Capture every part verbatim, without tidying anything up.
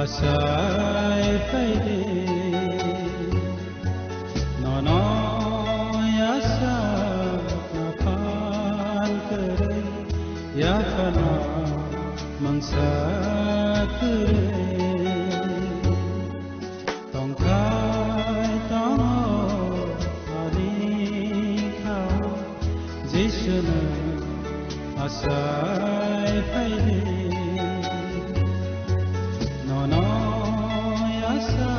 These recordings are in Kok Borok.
Sai phaidi, nono yasa phan kwrwi, yaphano mungsa kwrwi. Tongthai tongo ani kha, Jisuno asai phaidi. Nono yasa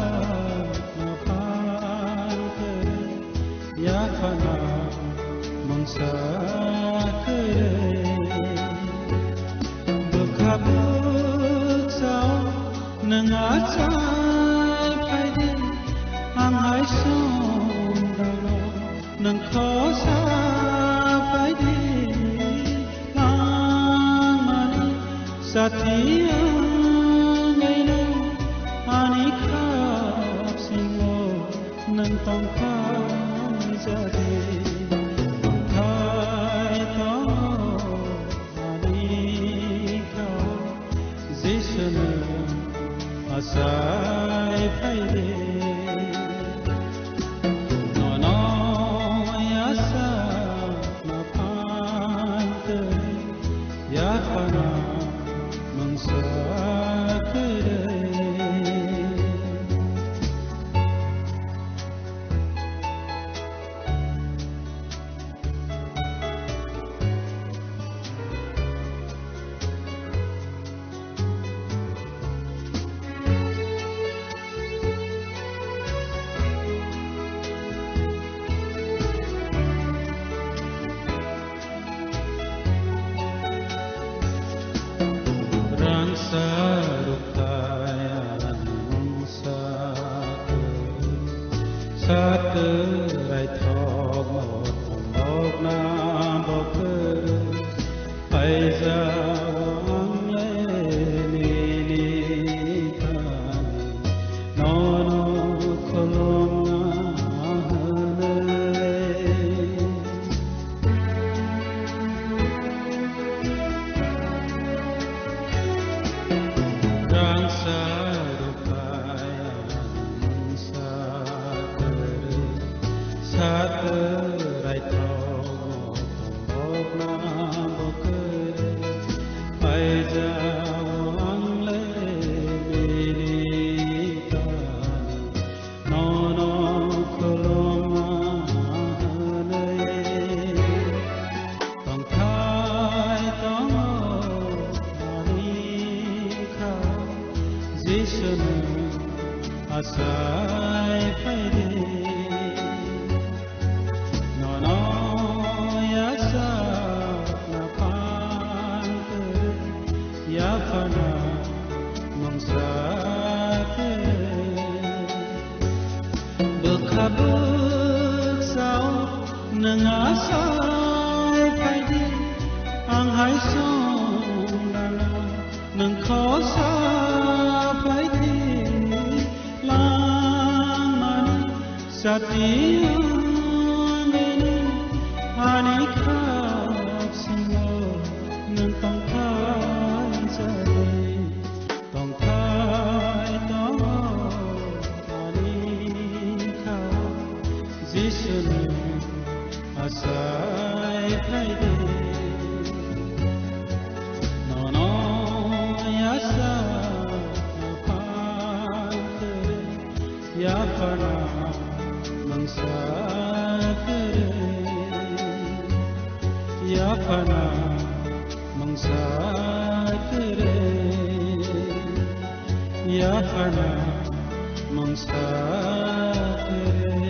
no phan kwrwi, yaphano mungsa kwrwi. Bwkha bwksa o nwng achai phaidi, ang hai songdalo nwng khosa phaidi. Langmani sati wngwi nwng ani khap singo nwng tongthai jadi, tongthai tongo ani kha, Jisuno asai phaidi. Nono yasa no phan kwrwi, yaphano mungsa kwrwi. Rangsa rukthai ani mungsa kwrwi, satwrai thokno thonglokna bo kwrwi, phaijao ang le nini thani. Nono khulumna hwnwi. Rangsa rukha mungsa kwrwi, satwrai thokno tongthokna bo kwrwi. Phaijao ang le nini thani, nono khulumna hwnwi. Tongthai tongo ani kha, Jisuno asai phaidi. Nono yasa na phan kwrwi, yaphano mungsa kwrwi. Bwkha bwksa o nwng asai phaidi, ang hai songdalo nwng khosa phaidi. Langmani sati wngwi nwng ani khap singo nwng tongthai jai. Tongthai tongo ani kha, Jisuno asai phaidi. Nono yasa phan kwrwi, yaphano mungsa kwrwi, yaphano mungsa kwrwi, yaphano mungsa kwrwi.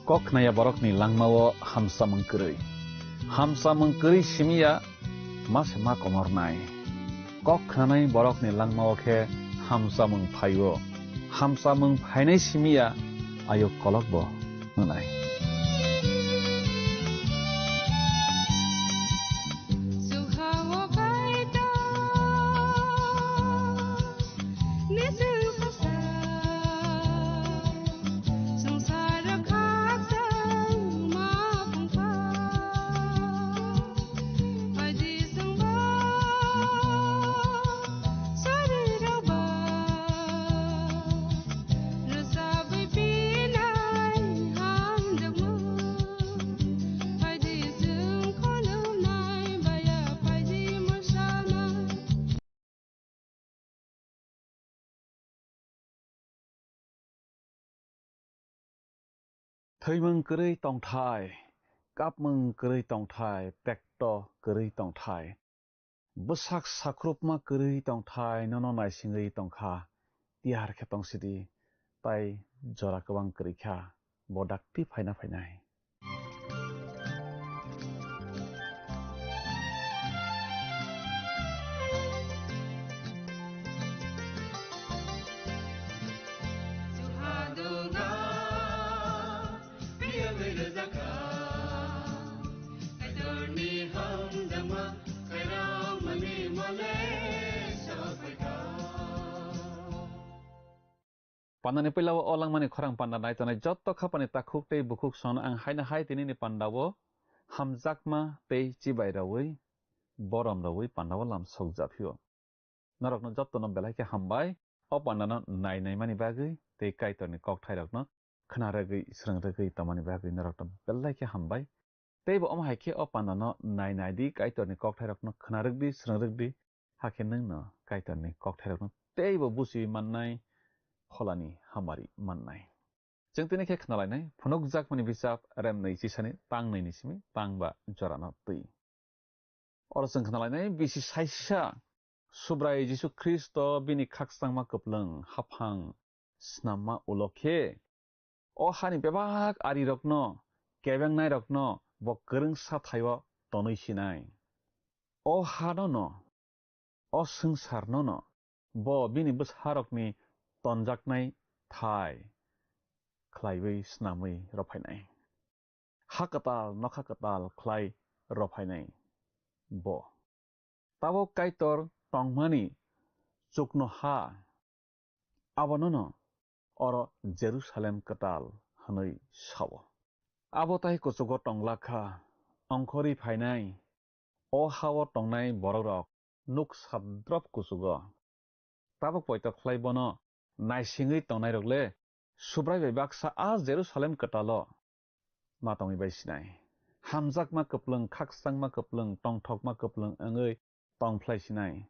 Kok khnaya borokni langmao hamsamung kwrwi. Hamsamung kwrwi simi ya ma se ma komornai. Kok khnanai borokni langmao khe hamsamung phaio. Hamsamung phainai simi ya ayuk kolokbo wngnai. Thwimung kwrwi tongthai, kapmung kwrwi tongthai, tekto kwrwi tongthai. Bwsak sakrupma kwrwi tongthai, nono naisingwi tongkha, tiyar khe tongsidi, tai jora kwbang kwrwi kha, bo dakti phaina phainai. Pandani puila o langmani khorang panda nai tongnai jotto khapani takhuk tei bukhuk sono ang haino hai tinini panda o hamjakma tei chibai rawi borom rawi panda o lam sokjaphio. Norokno jottono belai khe hambai o pandano nai naimani bagwi tei Kaitorni kokthairokno khna rwgwi swrwng rwgwi tongmani bagwi norokno belai khe hambai. Teibo omo hai khe o pandano nai nai di, Kaitorni kokthairokno khna rwk di, swrwng rwk di, hakhe nwng no Kaitorni kokthairokno teibo buchiwi mannai, pholani hamari mannai. Chwng tini khe khna lainai phunukjakmani bisap Remnwi chisani tang nwi ni simi tang ba jorano twi. Oro chwng khna lainai bisi saisa Subrai Jisu Khristo bini khakchangma kwplwng haphang snamma ulo khe o hani bebak arirokno, kebengnairokno bo kwrwngsa thaio tonwi sinai. O hano no, o swngcharno no bo bini bwsarokni tonjaknai thai khlaiwi snamwi rwphainai. Ha kwtal, nokha kwtal khlai rwphainai bo. Tabuk Kaitor tongmani chuknoha, abonono oro Jerusalem kwtal hwnwi sao. Abo tai kuchugo tongla kha, ongkhorwi phainai, o ha-o tongnai borokrok nuk sadrop kuchugo. Tabuk poito khlai bono naisingwi tongnairok le Subrai bai baksa a Jerusalem kwtalo ma tongwi bai sinai. Hamjakma kwplwng, khakchangma kwplwng, tongthokma kwplwng wngwi tong phlai sinai.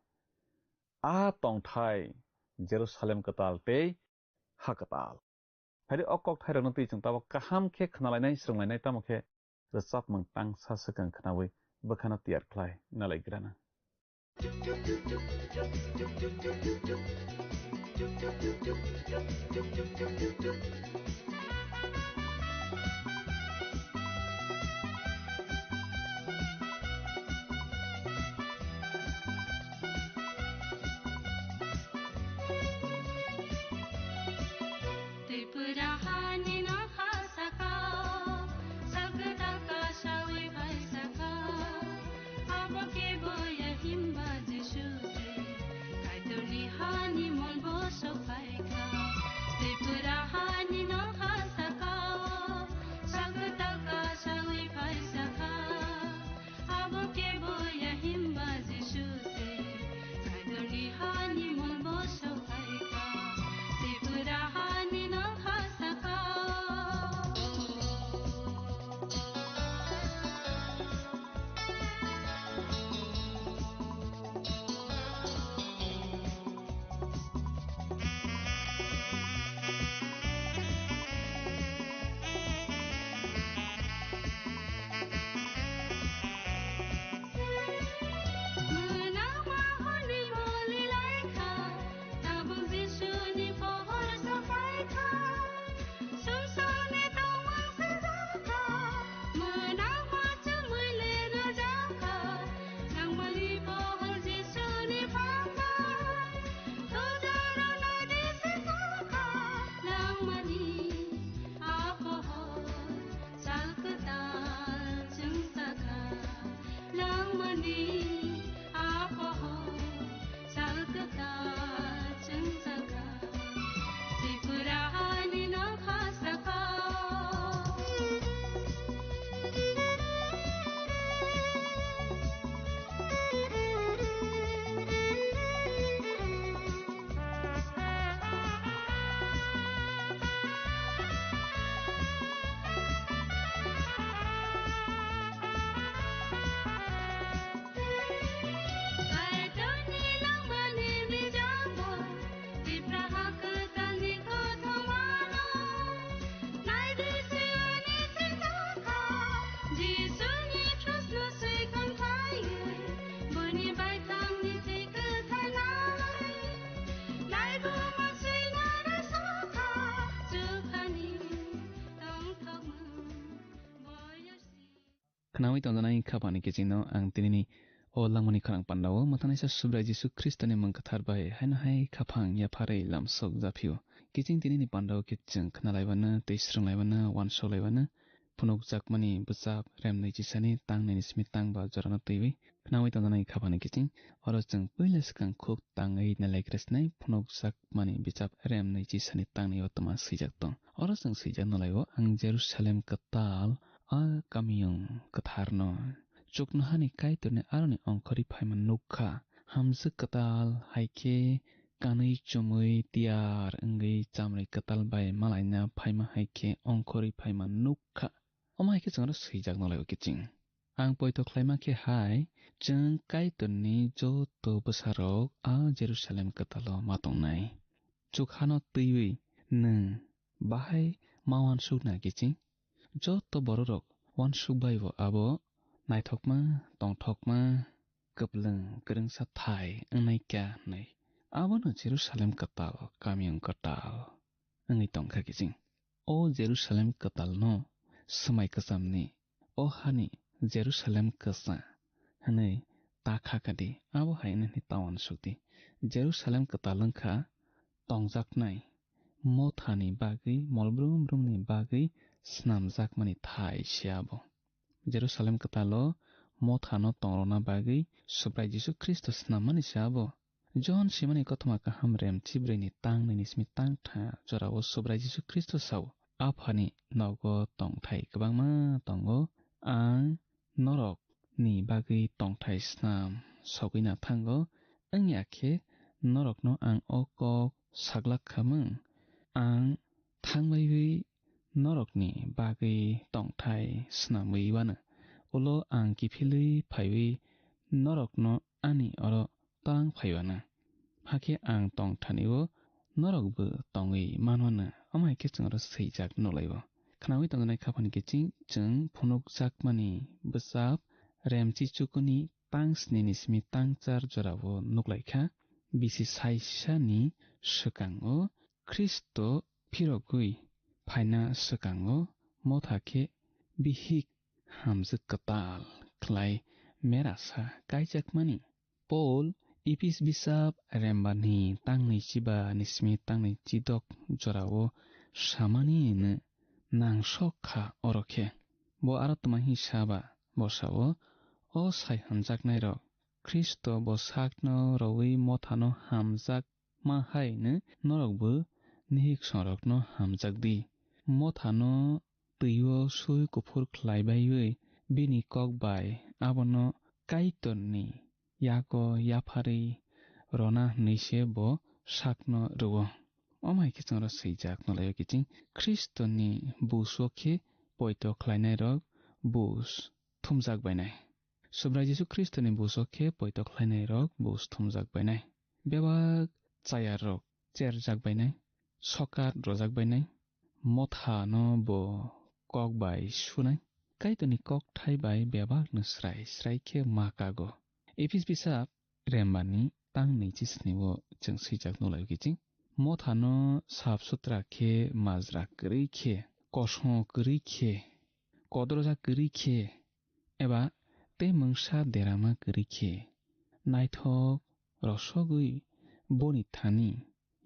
A tongthai Jerusalem kwtal tei ha kwtal. Phaidi o kokthairokno twi chwng tabuk kaham khe khna lainai, swrwng lainai, tamo khe rwchapmung tangsa swkang khnaui bwkhano tiyar khlai nalai grana. Tripura hani nokha saka, sakta kasawi bai saka, abo khe boya himba Jisu se, Kaitorni hani molbo sophai kha. Tripura hani nokha saka, Nawi tongjanai khaphangni kichingno ang tinini o langmani khorang pandao mwthanaisa Subrai Jisu Khristoni mung kwthar bai haino hai khaphang yapharwi lamsok japhio. Kiching tinini pandao khe chwng khnalaibana tei swrwnglaibana uansukhlaibana phunukjakmani bwchap rem nwi chisani tang nini simi tang ba jorano twiwi khnaui tongjanai khaphangni kiching. Oro chwng puila swkang khuk tangwi nalaikre sinai phunukjakmani bwchap rem nwi chisani tang nwi o twma swijak tong. Oro chwng swijak nalaio, ang Jerusalem kwtal a kamiyung kwtharno chuknohani Kaitorni aroni ongkhorwi phaima nuk kha. Hamjwk kwtal hai khe kanwi chumui tiyar wngwi chamrwi kwtal bai malaina phaima hai khe ongkhorwi phaima nuk kha. Omo hai khe chwngno swijak nalaio kiching. Ang poito khlaima khe hai, chwng Kaitorni joto bwsarok a Jerusalem kwtalo ma tongnai. Chukhano twiwi nwng bahai ma uansukna kiching? Joto bororok uansuk bai bo abo naithokma, tongthokma, kwplwng kwrwngsa thai wngnai kha hwnwi. Abono Jerusalem kwtal, kamiyung kwtal wngwi tongkha kiching. O Jerusalem kwtalno swmai kwchamni, o hani Jerusalem kwsa hwnwi ta kha kha di, abo hai hwnwi ta uansuk di. Jerusalem kwtal wngkha tongjaknai mothani bagwi, mol brum brumni bagwi snamjakmani thai se abo. Jerusalem kwtalo mothano tongrwna bagwi Subrai Jisu Khristo snammani se abo. Johon simani kothoma kaham rem chibrwini tang nini simi tang tha jorao Subrai Jisu Khristo sao, Aphani nogo tongthai kwbangma tongo, ang norok ni bagwi tongthai snam sogwi na thango, wngya khe norokno ang o kok saglak khamung. Ang thangmaiwi norokni bagwi tongthai snamwi wano, ulo ang kiphilwi phaiwi norokno ani oro twlang phaiwano. Hakhe ang tongthani-o norokbo tongwi manwano, omo hai khe chwngno swijak nuklaio. Khnaui tongjaknai khaphani kiching chwng phunukjakmani bwchap remchichukuni tang snini simi tang char jorao nuklaikha. Bisi saisani swkango Khristo phirogwi phaina swkango motha khe bihik hamjwk kwtal khlai merasa kaijakmani. Paul Ephes bisap rembani tangnwi chiba ni simi tangnwi chidok jorao samani hwnwi nangsok kha oro khe. Bo aro tma hwnwi sa ba? Bo sao, "O sai hamjaknairok, Khristo bo sakno rowi mothano hamjak ma hai hwnwi norokbo nihik songrokno hamjak di." Mothano twi-o sui kuphur khlai baiwi bini kok bai abono Kaitorni yago yapharwi rwna hwnwi se bo sakno rw-o. Omo hai khe chwngno swijak nuklaio kiching, Khristoni buso khe poito khlainairok bus thumjak bainai. Subrai Jisu Khristoni buso khe poito khlainairok bus thumjak bainai. Bebak chayarrok cherjak bainai, sokat rwjak bainai, mothano bo kok bai sunai, Kaitorni kokthai bai bebakno srai srai khe ma kago. Ephes bisap rembani tang nwi chisni-o chwng swijak nuklaio kiching, mothano sap sutra khe majra kwrwi khe, koso kwrwi khe, kodroja kwrwi khe, eba tei mungsa derama kwrwi khe, naithok rosogwi boni thani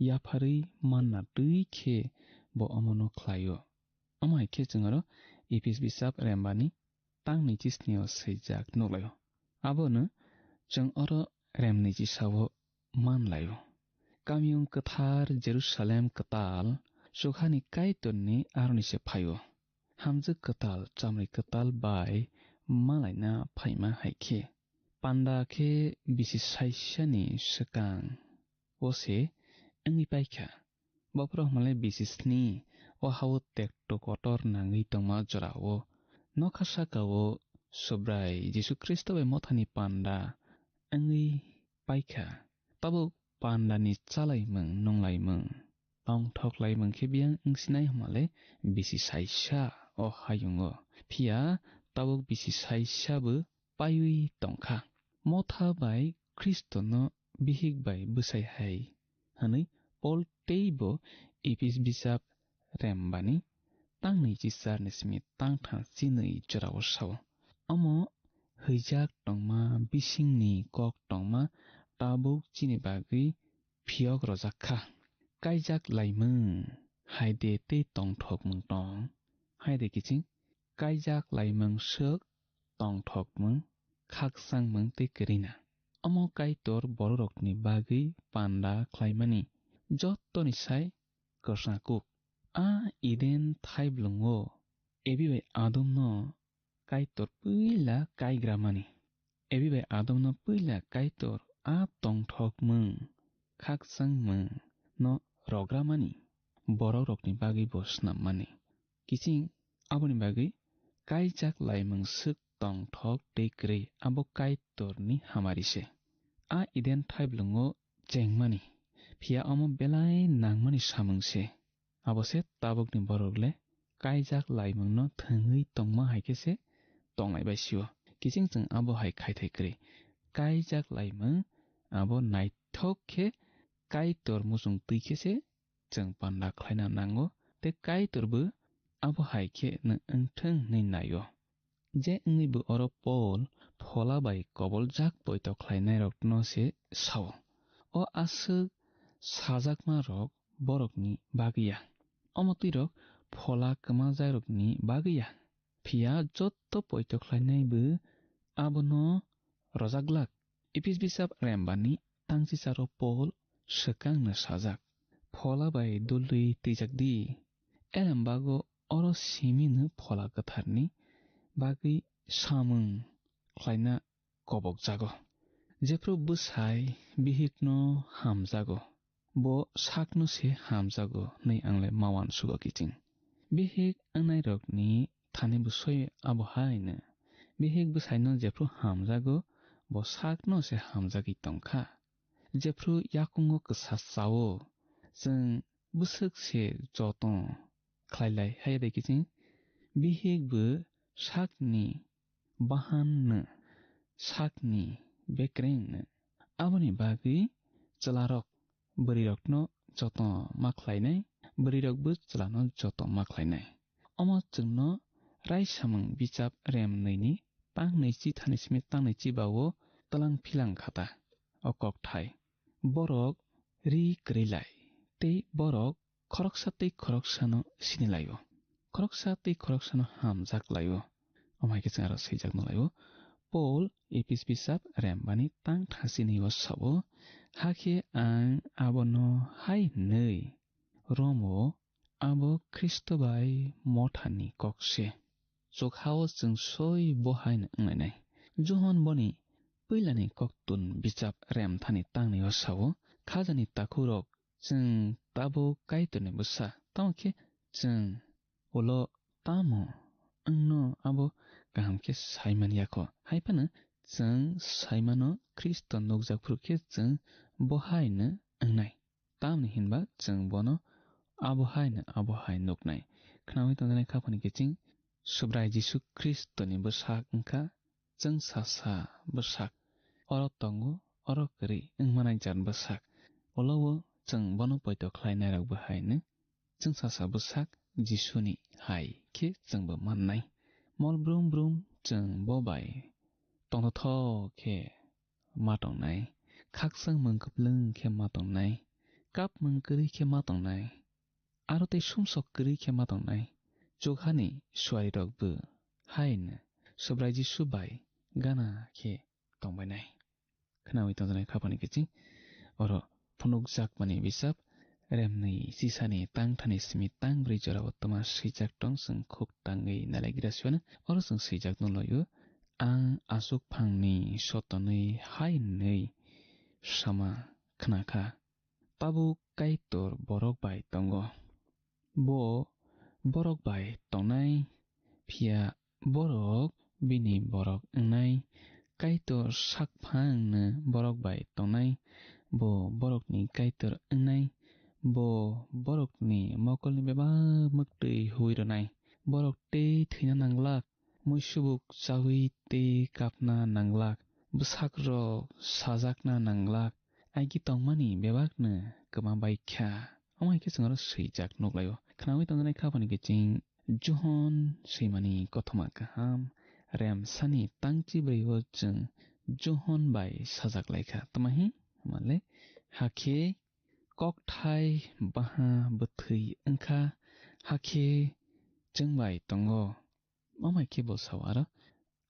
yapharwi manna twi khe bo omono khlaio. Omo hai khe chwng oro Ephes bisap rembani tang nwi chisni-o swijak nuklaio. Abono chwng oro rem nwi chisao manlaio. Kamiyung kwthar Jerusalem kwtal chukhani Kaitorni aroni se phaio. Hamjwk kwtal, chamri kwtal bai malaina phaima hai khe. Panda khe bisi saisani swkang o se wngwi paikha. Bophoro hwnmale bisi sni o ha-o tekto kotor nangwi tongma jorao nokha saka-o Subrai Jisu Khristo bai mothani panda wngwi paikha. Tabuk pandani chalaimung, nunglaimung, tongthok laimung khe biyang wngsinai hwnmale bisi saisa o hayungo. Phiya tabuk bisi saisa bo paiwi tongkha. Motha bai Khristono bihik bai bwsai hai, hwnwi Pol teibo Ephes bisap rembani tang nwi chi charni simi tang thang chi nwi jorao sao. Omo hwijak tongma bisingni kok tongma tabuk chini bagwi phiyok rojak kha. Kaijak laimung hai de tei tongthokmung tong? Hai de kiching, kaijak laimung swk tongthokmung, khakchangmung tei kwrwina. Omo Kaitor bororokni bagwi panda khlaimani jottoni sai kwsakuk. A Eden thaiblwngo Ebi bai Adomno Kaitor puila kaigramani. Ebi bai Adomno puila Kaitor a tongthokmung, khakchangmung no rogramani borokrokni bagwi bo snammani. Kiching aboni bagwi kaijak laimung swk tongthok tei kwrwi abo Kaitorni hamari se. A Eden thaiblwngo chengmani, phiya omo belai nangmani samung se. Abo se tabukni borok le kaijak laimungno thwngwi tongma hai khe se tonglai bai sio. Kiching chwng abo hai khai thai kwrwi. Kaijak laimung abo naithok khe Kaitor muchung twi khe se chwng panda khlaina nango, tei Kaitor bo abo hai khe nwng wngthung hwnwi naio. Je wngwi bo oro Pol phola bai koboljak poito khlainairokno se sao. O aswk sajakmarok borokni bagwi ya. Omo twirok phola kwmajakrokni bagwi ya. Phiya jotto poito khlainai bo abono rojak glak. Ephes bisap rembani tangchicharo Pol swkangno sajak, phola bai dulwi twijak di. Elembago oro simino phola kwtharni bagwi samung khlaina kobokjago. Jephru bwsai bihikno hamjago, bo sakno se hamjago hwnwi ang le ma uansugo kiching. Bihik wngnairokni thani bwsoi abo haino. Bihik bwsaino jephru hamjago, bo sakno se hamjagwi tongkha. Jephru yakungo kwsa chao, chwng bwswk se joto khlailai hai bai kiching. Bihik bo sakni bahanno, sakni bekrengno. Aboni bagwi chwlarok bwrwirokno joto ma khlainai, bwrwirokbo chwlano joto ma khlainai. Omo chwngno Raisamung bichap rem nwini tang nwichi thani simi tang nwichi bao tlang philang khata o kokthai. Borok ri kwrwi lai tei borok khoroksa tei khoroksano sini laio, khoroksa tei khoroksano hamjak laio. Omo hai khe chwng aro swijak no laio. Pol Ephes bisap rembani tang thasini o sao, hakhe ang abono hai hwnwi romo, abo Khristo bai mothani kok se. Chukha-o chwng soi bo hai wnglainai. Johon boni puilani koktun bichap remthani tangni o sao, khajani takhukrok, chwng tabuk Kaitorni bwsa, tamo khe chwng ulo tamo wngno abo kaham khe sai man ya kho. Hai phano chwng sai mano Khristo nukjak phuru khe chwng bo hai no wngnai. Tamni hinba chwng bono abo hai no abo hai nuknai. Khnaui tongjaknai kha phani kiching Subrai Jisu Khristoni bwsak wngkha chwng sasa bwsak. Oro tongo, oro kwrwi wngmanai jan bwsak. Ulo o chwng bono poito khlainairok bo hai no chwng sasa bwsak Jisuni hai khe chwngbo mannai. Mol brum brum chwng bo bai tongthothok khe ma tongnai, khakchangmung kwplwng khe ma tongnai, kapmung kwrwi khe ma tongnai, aro tei sumsok kwrwi khe ma tongnai. Chukhani suarirokbo hai hwno Subrai Jisu bai gana khe tongbainai. Khnaui tongjaknai kha phani kiching oro phunukjakmani bisap remnwi chisani tang thani simi tang brwi jorao twma swijak tong, chwng khuk tangwi nalaigra siwano oro chwng swijak no loio, "Ang aswk phangni sotonwi hai hwnwi sama khna kha, 'Tabuk Kaitor borok bai tongo.' Bo borok bai tongnai, phiya borok bini borok wngnai. Kaitor sakphangno borok bai tongnai, bo borokni Kaitor wngnai. Bo borokni mokolni bebak mwktwi huwi rwnai. Borok tei thwina nanglak, muisubuk chaui tei kapna nanglak, bwsakrok sajakna nanglak, aigi tongmani bebakno kwma bai kha." Omo hai khe chwng oro swijak nuk laio. Khnaui tongjaknai kha phani kiching Johon swimani kothoma kaham, remsani tangchi bwrwi o chwng Johon bai sajak lai kha. Tma hi? Hwnba le, hakhe kokthai baha bwthwi wngkha, hakhe chwng bai tongo. Omo hai khe bo sao aro,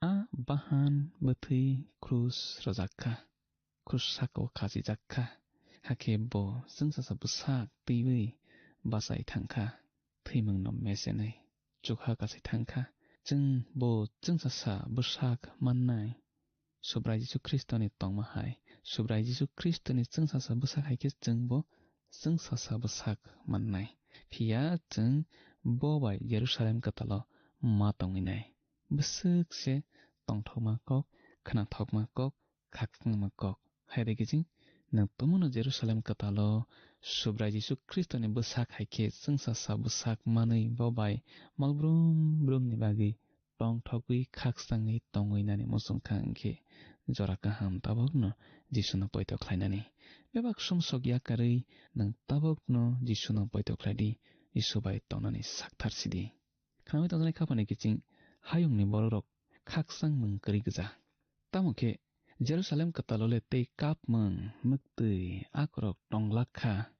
a bahan bwthwi krus rwjak kha, krus saka o khachijak kha, hakhe bo chwngsasa bwsak twiwi bachai thang kha, thwimungno mesenai chukha kasai thang kha. Chwng bo chwngsasa bwsak mannai, Subrai Jisu Khristoni tongma hai. Subrai Jisu Khristoni chwngsasa bwsak hai khe chwngbo chwngsasa bwsak mannai. Phiya chwng bo bai Jerusalem kwtalo ma tongwi nai. Bwswk se tongthokma kok, khnathokma kok, khakchangma kok. Hai de kiching, nwng tumuno Jerusalem kwtalo Subrai Jisu Khristoni bwsak hai khe chwngsasa bwsak manwi bo bai malbrum brumni bagwi tongthogwi khakchangwi tongwi nani muchung kha, hwnkhe jora kaham tabukno Jisuno poito khlainani. Bebak sumsok yakarwi nwng tabukno Jisuno poito khlai di, Jisu bai tongnani sakthar sidi. Khnawi tongjaknai khaphani kiching hayungni bororok khakchangmung kwrwi gwja. Tamo khe Jerusalem kwtalo le tei kapmung, mwktwi, akorok tonglak kha.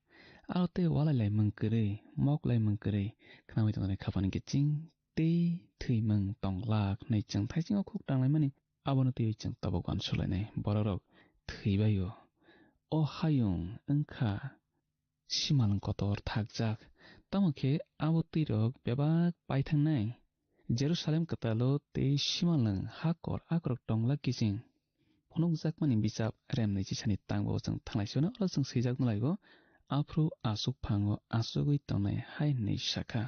Aro tei walai laimung kwrwi, mok laimung kwrwi khnawi tongjaknai khaphani kiching tei thwimung tonglak hwnwi chwng thaisingo khuk tanglaimani, abono twiwi chwng tabuk uansuk lainai. Bororok thwibai-o. O hayung wngkha simalwng kotor thakjak. Tamo khe abo twirok bebak paithangnai. Jerusalem kwtalo tei simalwng hakor akorok tonglak kiching. Phunukjakmani bichap remni chisani tangbo chwng thanglai sino oro chwng swijak nulaibo. Aphuru aswk phango aswgwi tongnai hai hwnwi sakha,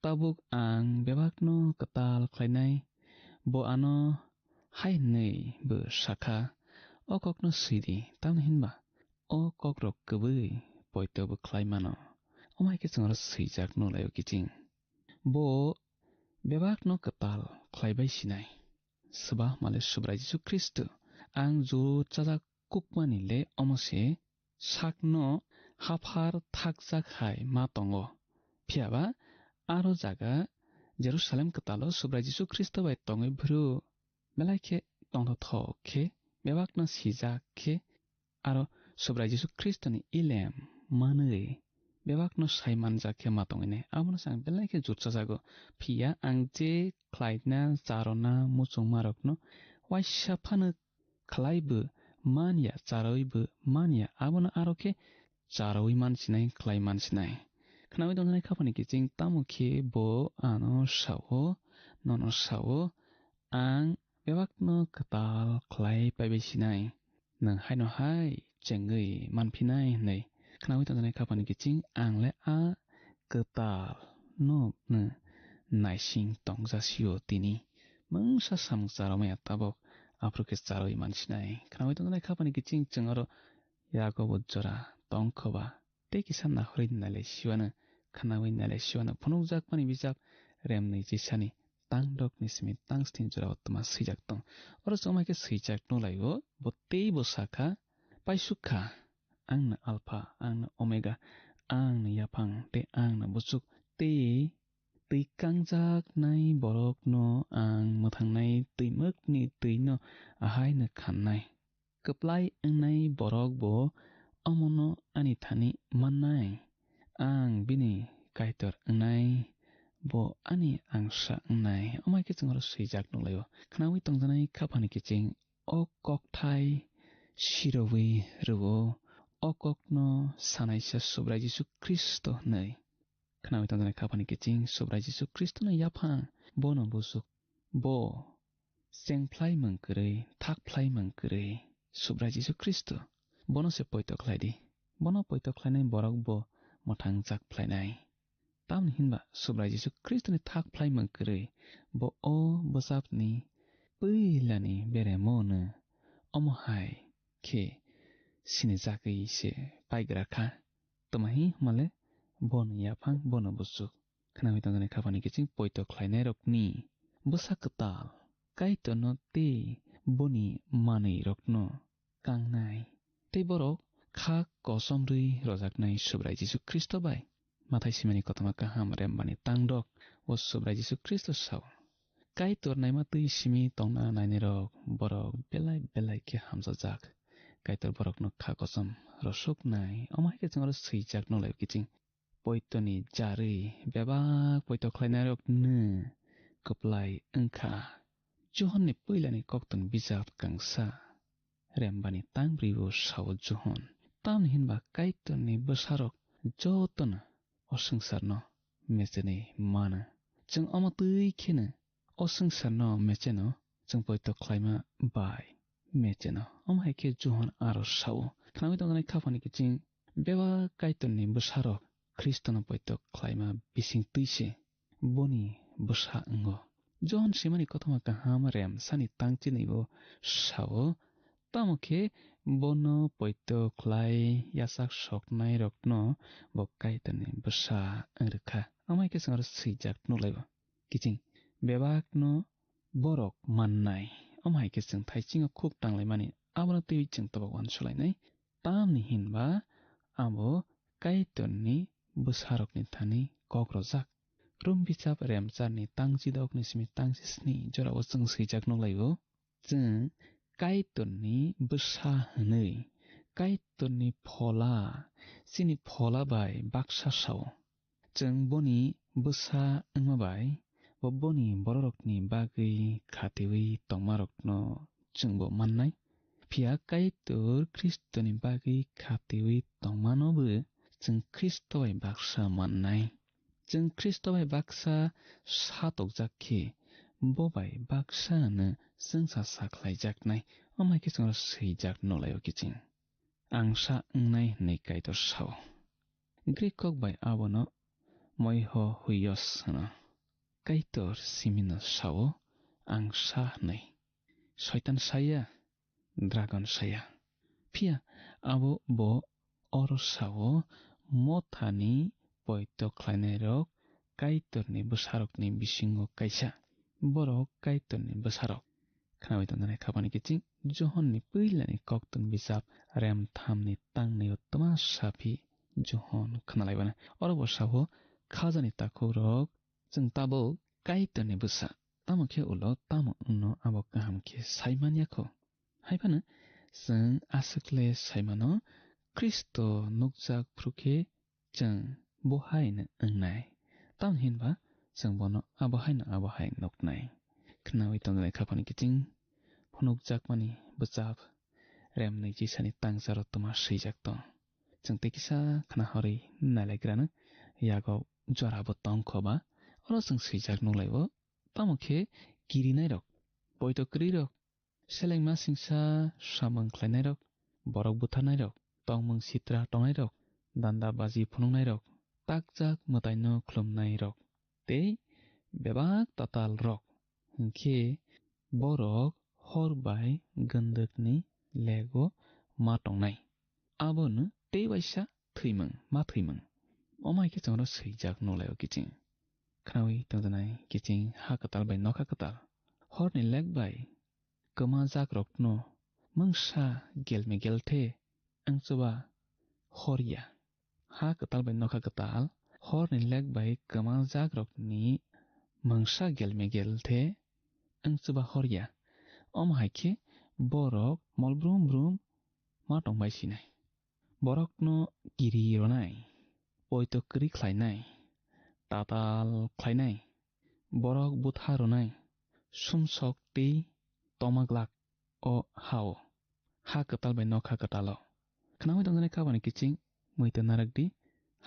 "Tabuk ang bebakno kwtal khlainai, bo ano hai hwnwi bo sakha." O kokno swidi, tamni hinba o kokrok kwbwi poito bo khlai mano. Omo hai khe chwng oro swijak nulaio kiching. Bo bebakno kwtal khlaibai sinai. Swbahmale Subrai Jisu Khristo, ang juro chajak kukmani le omo se, sakno haphar thakjak hai ma tongo. Phiyaba aro jaga Jerusalem kwtalo Subrai Jisu Khristo bai tongwi bwrwi belai khe tongthothok khe, bebakno sijak khe, aro Subrai Jisu Khristoni ilem manwi bebakno sai manjak khe ma tongwi nai. Abono se ang belai khe jurchajago. Phiya ang je khlaina, charwna, muchungmarokno waisa phano khlaibo man ya, charwibo man ya, abono aro khe charwi man sinai, khlai man sinai. Khnawi tongjaknai khaphani kiching, tamo khe bo ano sao, nono sao, "Ang bebakno kwtal khlai paibai sinai, nwng haino hai chengwi manphinai," hwnwi. Khnawi tongjaknai khaphani kiching, ang le a kwtal no naising tongjasio tini. Mungsa samung charwmaya tabuk, aphuru khe charwi mansinai. Khnawi tongjaknai khaphani kiching chwng oro yago bo jora tongkhoba. Tei kisa nahorwi nailai siwano, khnawi nailai siwano phunukjakmani bijap remni chisani tangdokni simi tangsni jorao twma swijak tong. Oro chwngma khe swijak nulaio, bo tei bo sakha, "Paisuk kha, ang no Alpha, ang no Omega, ang no yaphang tei ang no buchuk, tei twi kangjaknai borokno ang mwthangnai twimwkni twino ahai no khannai. Kwplai wngnai borok bo omono ani thani mannai. Ang bini Kaitor wngnai, bo ani angsa wngnai." Omo hai khe chwng oro swijak nukhlaio. Khnawi tongjaknai khaphani kiching o kokthai sirowi rwo, o kokno sanaisa Subrai Jisu Khristo hwnwi. Khnawi tongjaknai khaphani kiching Subrai Jisu Khristono yaphang, bono buchuk, bo chengphlai mung kwrwi, thakphlai mung kwrwi, Subrai Jisu Khristo. Bono se poito khlai di. Bono poito khlainai borok bo mwthang jak phlainai. Tamni hinba Subrai Jisu Khristoni thakphlai mung kwrwi bo o bwsapni puilani beremo no omo hai khe sinijagwi se paigra kha. Tma hi hwnmale bono yaphang, bono buchuk. Khnawi tongjaknai khaphani kiching poito khlainairokni bwsa kwtal Kaitorno tei boni manwirokno kangnai. Tei borok kha kosom rwi rojaknai Subrai Jisu Khristo bai. Mathai simani kothoma kaham rembani tangdok o Subrai Jisu Khristo sao, Kaitor naima twi simi tongna nainirok borok belai belai khe hamjajak. Kaitor borokno kha kosom rosuknai. Omo hai khe chwng oro swijak nukhlai kiching. Poitoni jarwi bebak poito khlainairokno kwplai wngkha. Johonni puilani koktwng bijap kangsa rembani tang brwi o sao Johon. Tamni hinba Kaitorni bwsarok jotono o swngcharno mechenwi mano. Chwng omo twi kheno o swngcharno mecheno chwng poito khlaima bai mecheno. Omo hai khe Johon aro sao, khnaui tongjaknai khaphani kiching bebak Kaitorni bwsarok Khristono poito khlaima bising twi se boni bwsa wngo. Johon simani kothoma kaham remsani tang chinwi bo sao, tamo khe bono poito khlai yachak soknairokno bo Kaitorni bwsa wng rwkha. Omo hai khe chwng aro swijak nukhlaibo. Kiching bebakno borok mannai. Omo hai khe chwng thaisingo khuk tanglaimani, abono twiwi chwng tobok uansukhlainai. Tamni hinba abo Kaitorni bwsarokni thani kok rwjak. Rom bichap remcharni tang chidokni simi tang chisni jorao chwng swijak nukhlaibo. Chwng Kaitorni bwsa hwnwi, Kaitorni phola, chini phola bai baksa sao. Chwng boni bwsa wngma bai, bo boni bororokni bagwi khatiwi tongmarokno chwngbo mannai. Phiya Kaitor Khristoni bagwi khatiwi tongmanobo chwng Khristo bai baksa mannai. Chwng Khristo bai baksa satokjak khe, bo bai baksa hwnwi chwngsa sakhlaijaknai. Omo hai khe chwngno swijak nukhlaio kiching. Ang sa wngnai hwnwi Kaitor sao. Grik kok bai abono moiho huios hwno. Kaitor simino sao, ang sa hwnwi. Soitan saya, dragon saya. Phiya abo bo oro sao, mothani poito khlainairok Kaitorni bwsarokni bisingo kaisa. Borok Kaitorni bwsarok. Khnaui tongjaknai khaphani kiching Johonni puilani koktwng bijap rem thamni tangnaio twma saphi Johon khnalaibana. Oro bo sao, khajani takhukrok, chwng tabuk Kaitorni bwsa. Tamo khe ulo tamo wngno abo kaham khe sai man ya kho. Hai phano chwng aswk le sai mano, Khristo nukjak phru khe chwng bo haino wngnai. Tamni hinba chwng bono abo haino abo hai nuknai. Khnaui tongjaknai khaphani kiching phunukjakmani bwchap remnwi chisani tangcharo twma swijak tong. Chwng tei kisa khna horwi nailaigrano yago jorabo tong kho ba, oro chwng swijak nukhlaibo. Tamo khe kirinairok, poito kwrwirok, selengma singsa samung khlainairok, borok butharnairok, tongmung sitra tongnairok, danda baji phunuknairok, takjak mwtaino khulumnairok, tei bebak tatalrok. Hinkhe borok hor bai gwndwkni lego ma tongnai. Abono tei waisa thwimung, ma thwimung. Omo hai khe chwngno swijak nukhlaio kiching. Khnaui tongjaknai kiching ha kwtal bai nokha kwtal. Horni lek bai kwmajakrokno mungsa gelmegel the wngchuba hor ya. Ha kwtal bai nokha kwtal, horni lek bai kwmajakrokni mungsa gelmegel the wngchuba hor ya. Omo hai khe borok mol brum brum ma tongbai sinai. Borokno kiri rwnai, poito kwrwi khlainai, tatal khlainai, borok butha rwnai, sumsok tei toma glak o ha-o, ha kwtal bai nokha kwtalo. Khnaui tongjaknai khabani kiching muitu narwk di,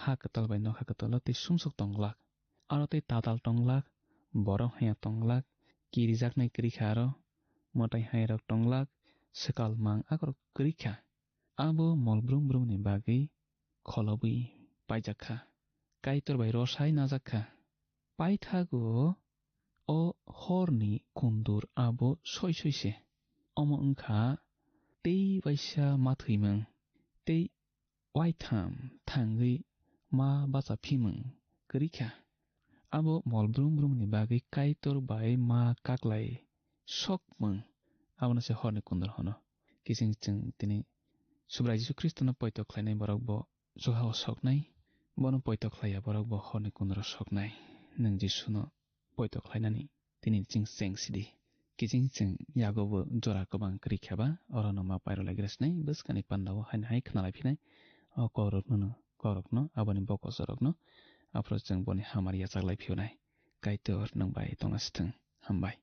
ha kwtal bai nokha kwtalo tei sumsok tong glak. Aro tei tatal tong glak, borok haiya tong glak, kirijaknai kwrwi kha aro, mwtai hairok tong glak, swkal mang akorok kwrwi kha. Abo mol brum brumni bagwi kholobwi paijak kha, Kaitor bai rwsai najak kha. Paithago o horni kundur abo soi soi se. Omo wng kha tei waisa ma thwimung, tei waitham thangwi ma bachaphimung kwrwi kha. Abo mol brum brumni bagwi Kaitor bai ma kaklai sokmung, abono se horni kundur hwno. Kiching chwng tini Subrai Jisu Khristono poito khlainai borok bo chuhao soknai, bono poito khlaiya borok bo horni kunduro soknai. Nwng Jisuno poito khlainani tini chwng cheng sidi. Kiching chwng yago bo jora kwbang kwrwi khe ba, oro no ma pairwlai gra sinai, bwskani panda o haino hai khna lai phinai, o kokrokno no, kokrokno aboni bokosorokno, aphuru chwng boni hamari yachak lai phiyonai. Kaitor nwng bai tongna sithwng. Hambai.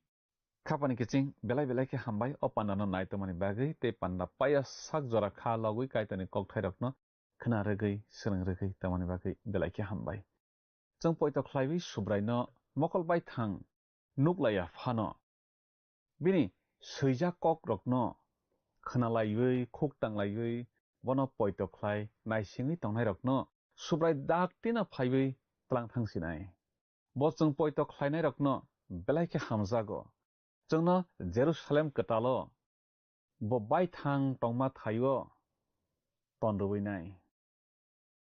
Khapani kiching belai belai khe hambai o panda no nai tongmani bagwi tei panda paya sak jora kha logwi Kaitorni kokthairokno khna rwgwi, swrwng rwgwi tongmani bagwi belai khe hambai. Chwng poito khlaiwi Subraino mokol baithang nuk laiya phano, bini swijak kokrokno khna laiwi, khuk tang laiwi, bono poito khlai naisingwi tongnairokno Subrai dak tino phaiwi tlang thang sinai. Bo chwng poito khlainairokno belai khe hamjago. Chwngno Jerusalem kwtalo bo baithang tongma thaio ton rwui nai.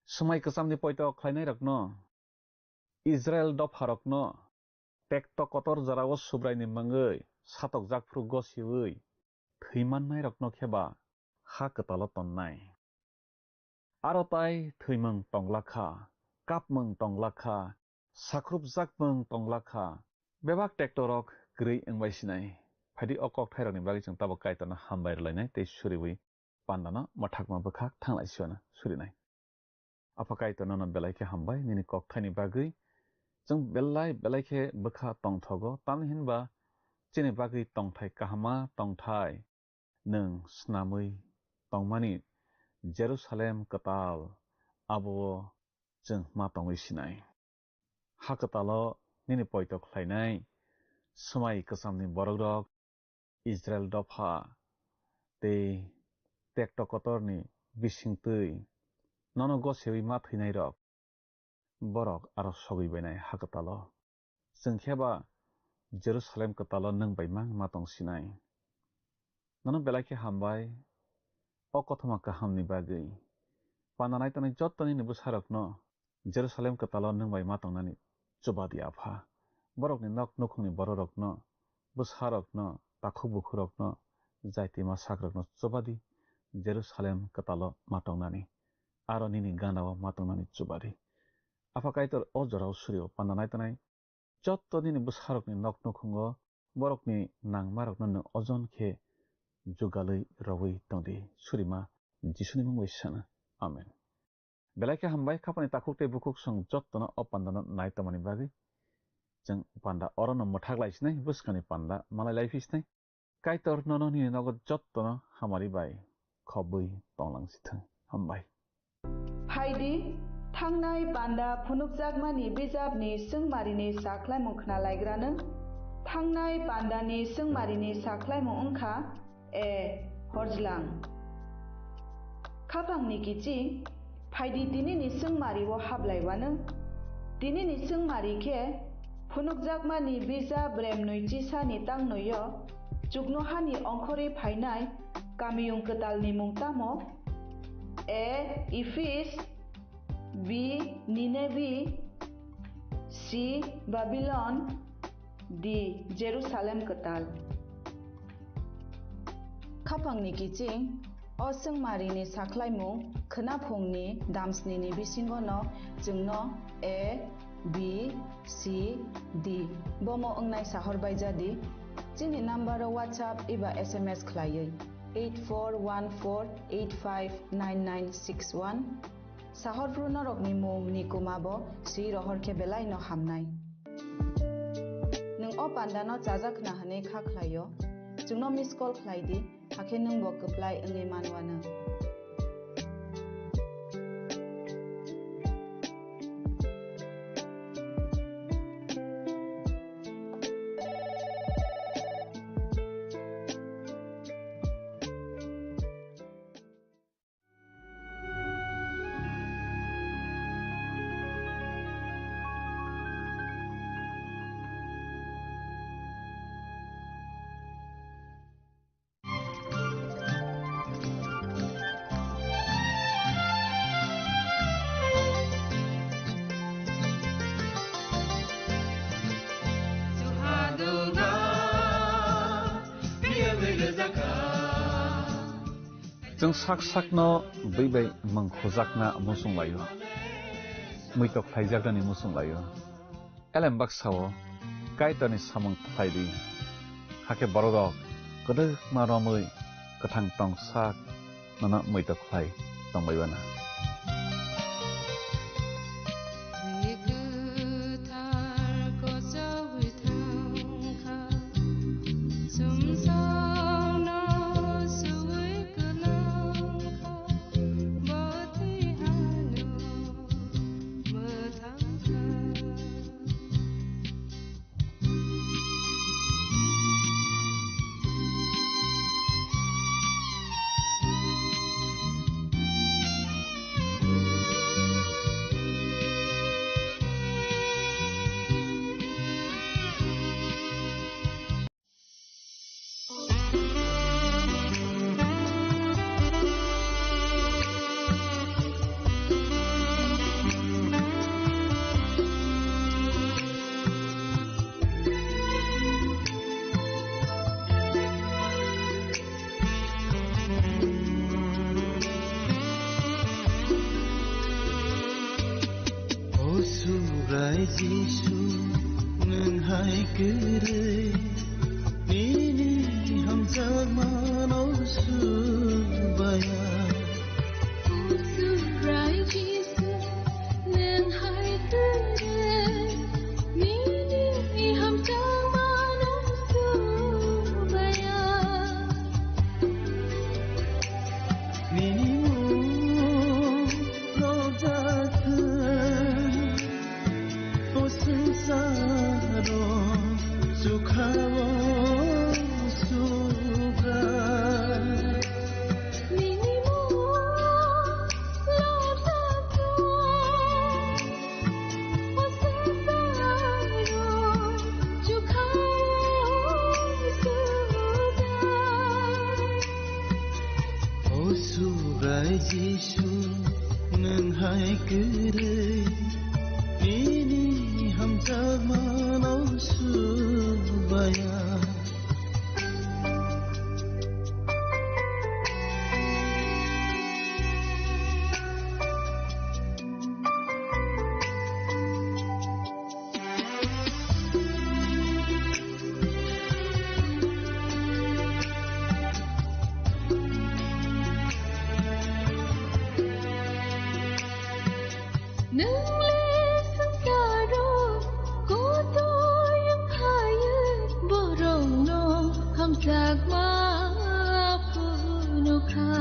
Swmai kwchamni poito khlainairokno, Israel dopharokno tekto kotor jorao Subraini mungwi satokjak phuru gosiui thwi mannairokno khe ba ha kwtalo tonnai. Aro tai thwimung tongla kha, kapmung tongla kha, sakhrupjakmung tongla kha, bebak tektorok kwrwi wngbai sinai. Phaidi o kokthairokni bagwi chwng tabuk Kaitorno hambai rwlainai tei suriui pandano mwthakma bwkhak thanglai siyano surinai. Apha Kaitor nono belai khe hambai nini kokthaini bagwi. Chwng belai belai khe bwkha tongthogo, tamni hinba chini bagwi tongthai kahama tongthai nwng snamwi tongmani Jerusalem kwtal abo-o chwng ma tongwi sinai. Ha kwtalo nini poito khlainai swmai kwchamni borokrok, Israel dopha tei tekto kotorni bisingtwi nono goseui ma thwinairok, borok aro sogwi bainai ha kwtalo. Chwng khe ba Jerusalem kwtalo nwng bai mang ma tong sinai. Nono belai khe hambai o kothoma kahamni bagwi. Panda nai tongnai jotto nini bwsarokno Jerusalem kwtalo nwng bai ma tongnani chuba di, Apha. Borokni nok nukhungni bororokno, bwsarokno, takhuk bukhurokno, jaitima sakrokno chuba di, Jerusalem kwtalo ma tongnani, aro nini gana-o ma tongnani chuba di. Apha Kaitor o jorao surio panda nai tongnai jotto nini bwsarokni nok nukhungo borokni nangmarokno nwng ojon khe jugalwi rwui tong di. Surima Jisuni mung bai sana. Amen. Belai khe hambai, khapani takhuk tei bukhuk song jottono o pandano nai tongmani bagwi. Chwng panda orono mwthak lai sinai, bwskani panda malai lai phi sinai. Kaitor nono nini nogo jottono hamari bai khobwi tonglang sithwng. Hambai. Phaidi, thangnai panda phunukjakmani bijapni swngmarini sakhlaimung khna laigrano. Thangnai pandani swngmarini sakhlaimung wngkha A. Horjlang. Khapangni kiching, phaidi tinini swngmari-o hablaiwano. Tinini swngmari khe phunukjakmani bijap brem nwichi sani tangnoio chuknohani ongkhorwi phainai kamiyung kwtalni mung tamo? A. Ephis, B. Nineveh, C. Babylon, D. Jerusalem kwtal. Khapangni kiching, o swngmarini sakhlaimung khwnaphungni damsnini bisingono chwngno A, B, C, D bomo wngnai sahor baijadi. Chini nambaro WhatsApp eba S M S khlaiwi eight four one four eight five nine nine six one. Sahorphru norokni mung ni kuma bo swi rohor khe belai no hamnai. Nwng o panda no chajak khna hwnwi kha khlaio, chwngno miss call khlai di, hakhe nwng bo kwplai wngwi manwano. Chwng sak sakno bwi bai mung khujakna muchung laio, muitok khlaijaknani muchung laio. Elem baksa-o Kaitorni samung khlai di. Hakhe bororok kwdwkma romwi kwthang tong sak nono muitok khlai tongbai bana. O Subrai Jisu, nwng hai kwrwi nini hamjakmano subaya. O Subrai Jisu, nwng hai kwrwi nini hamjakmano subaya. Nini mung nokjakha, o swngcharo chukha o Subrai. Nini mung nokjakha, O Subrai Jisu, nwng hai kwrwi nini hamjakmano subaya. Nwng le swngcharo kotoi wng phaiwi, borokno hamjakma phunukha.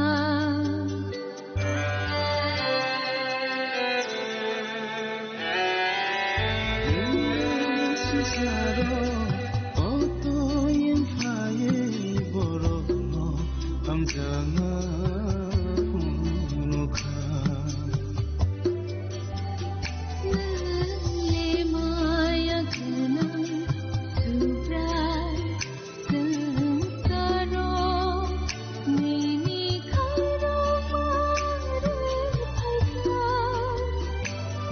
Swngcharo kotoi wng phaiwi, borokno hamjakma phunukha. Nwng le maya gwnang Subrai, swngcharo nini khairokma rwphaikha.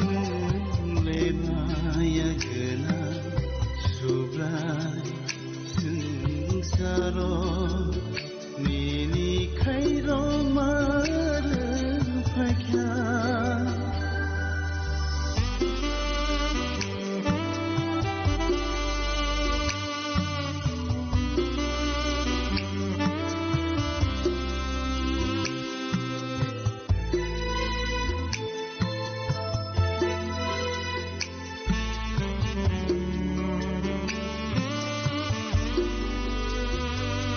Nwng le maya gwnang Subrai, swngcharo nini khairokma rwphaikha.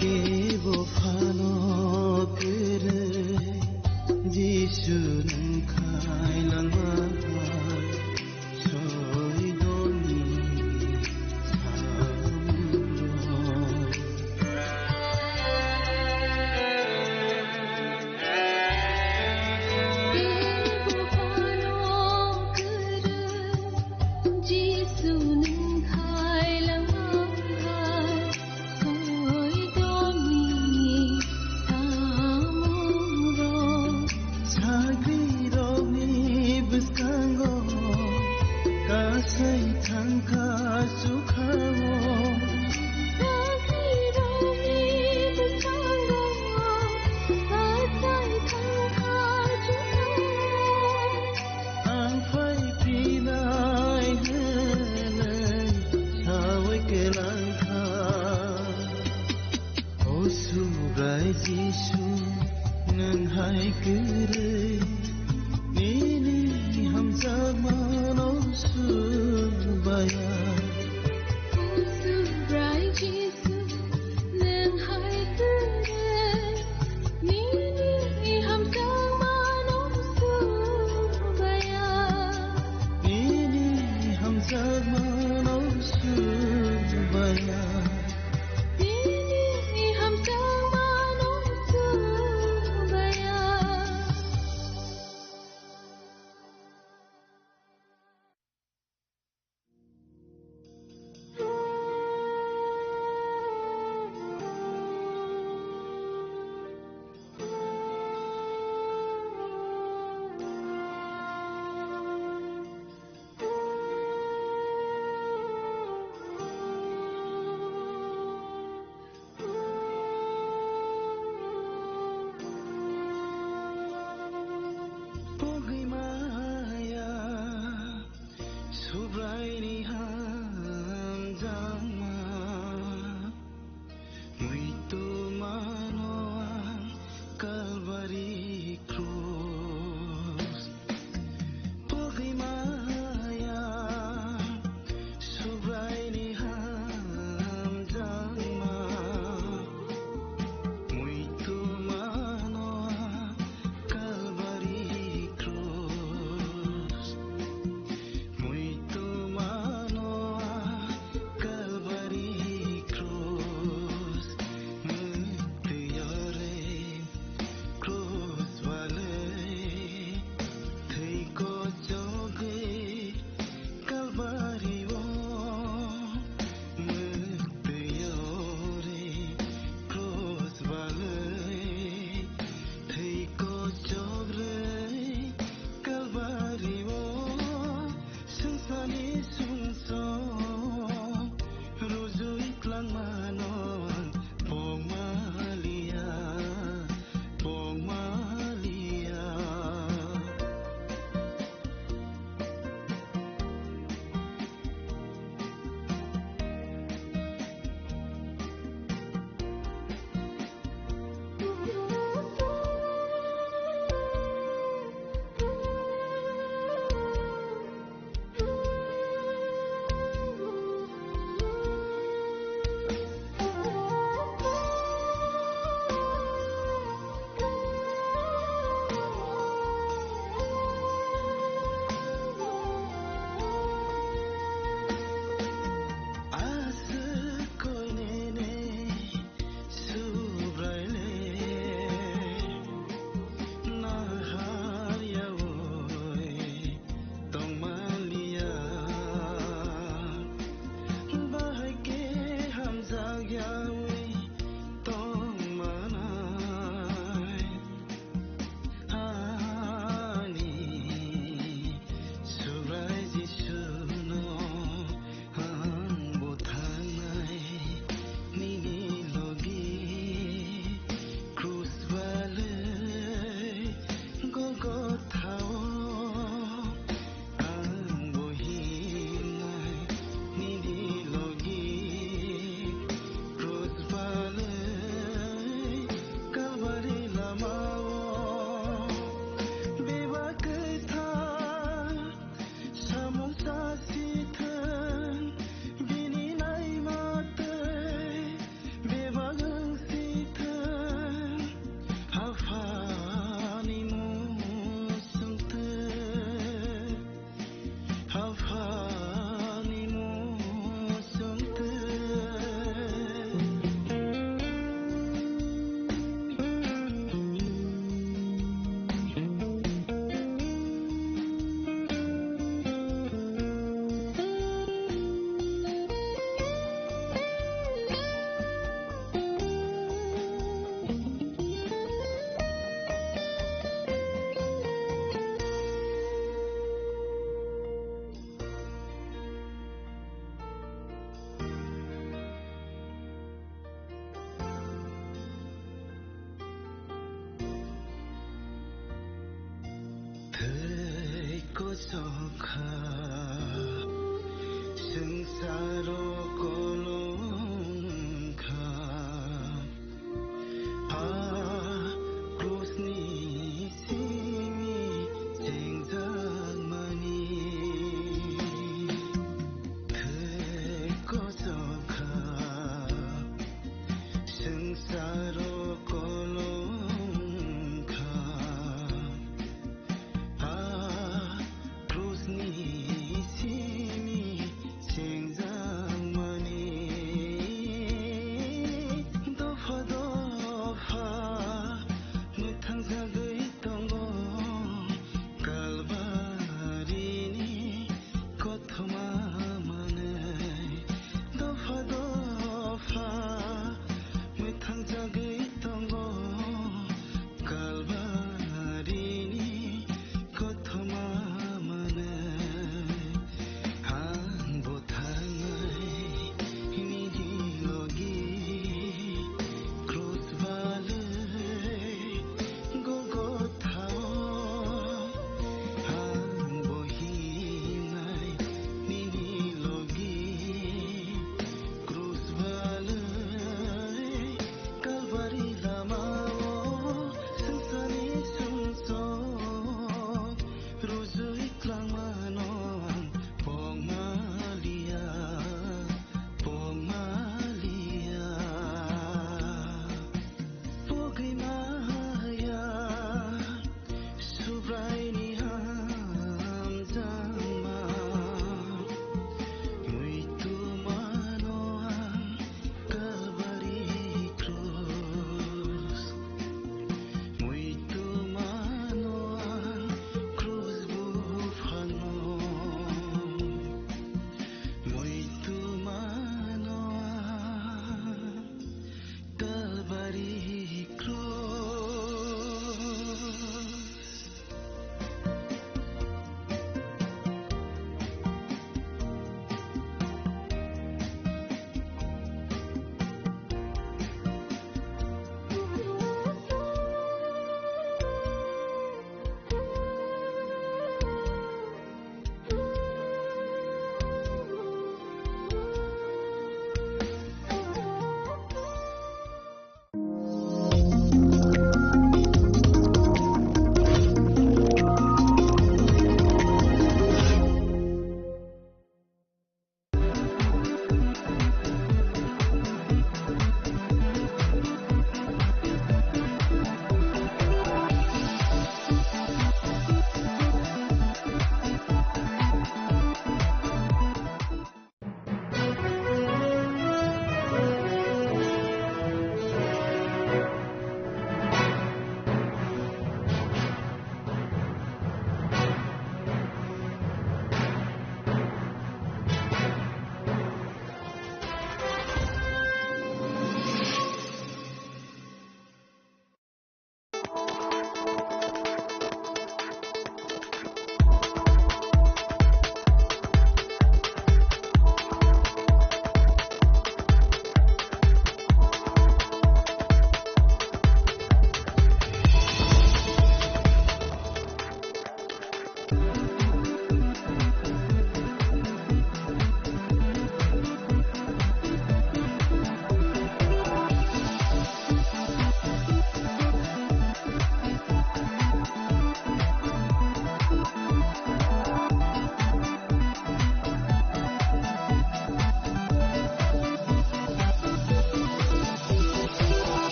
Kebo phano kwrwi Jisu nwng khailangma hai soidoni samung. Jisu nwng khailangma hai soidoni samungrok. Sagrirokni bwskango kasai thangkha chukhao. Sagrirokni bwskango kasai thangkha chukhao. Ang phai phinai hwnwi sawi Subrai Jisu, nwng hai kwrwi, nini hamjakmano subaya. Nini hamjakmano subaya. Nini hamjakmano subaya. Pogwi maya, Subraini hamjakma, muitu mano ang Kalvari krus. Pogwi maya, Subraini hamjakma, muitu mano Kalvari krus. Muitu mano Kalvari krus. Muitu yore Krus balai thwi kochogwi Kalvari o mwktwi ore. Krus balai thwi kochogwi Kalvari o swngcharni sumsok rujui tlangmano pokmaliya, pokmaliya. Aswk koinene Subraile nahar yaui tongmaliya, bahai khe hamjak yaui tongmanai. Ani Subrai Jisuno ang bo thangnai nini logi krus balai Golgothao. Ang bo himnai nini logi krus balai Kalvari lamao bebak kwthar samung sasithwng bini naima twi. Bebak wng si thung, Aphani mung sung thung, Aphani mung sung thung. Thwi kosok kha, swngcharo kolom kha, a krusni simi chengjakmani.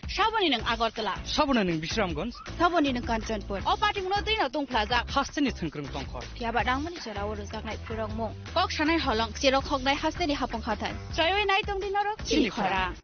Saboni nwng Agartala. Saboni nwng Bisramganj. Saboni nwng Kanchanpur. O patingno twino tongphlajak. Hasteni thwngkwrwng tongkhor. Phiyaba nangmani jorao rwjaknai phwrwngmung. Kok sanai holong, cherok hoknai hasteni hapung hathai. Choiwi nai tongdi norok chini khorang.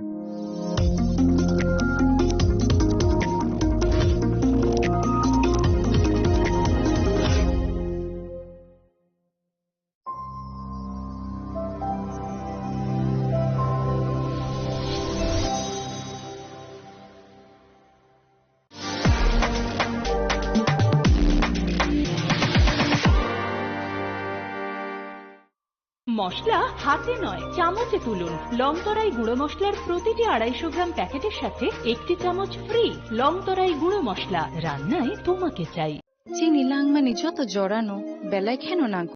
মশলা হাতে নয়, চামচে তুলুন। লং তরাই গুঁড়ো মশলার প্রতিটি আড়াইশো গ্রাম প্যাকেটের সাথে একটি চামচ ফ্রি। লং তরাই গুঁড়ো মশলা, রান্নায় তোমাকে চাই। Chini langmani joto jorano belai kheno nang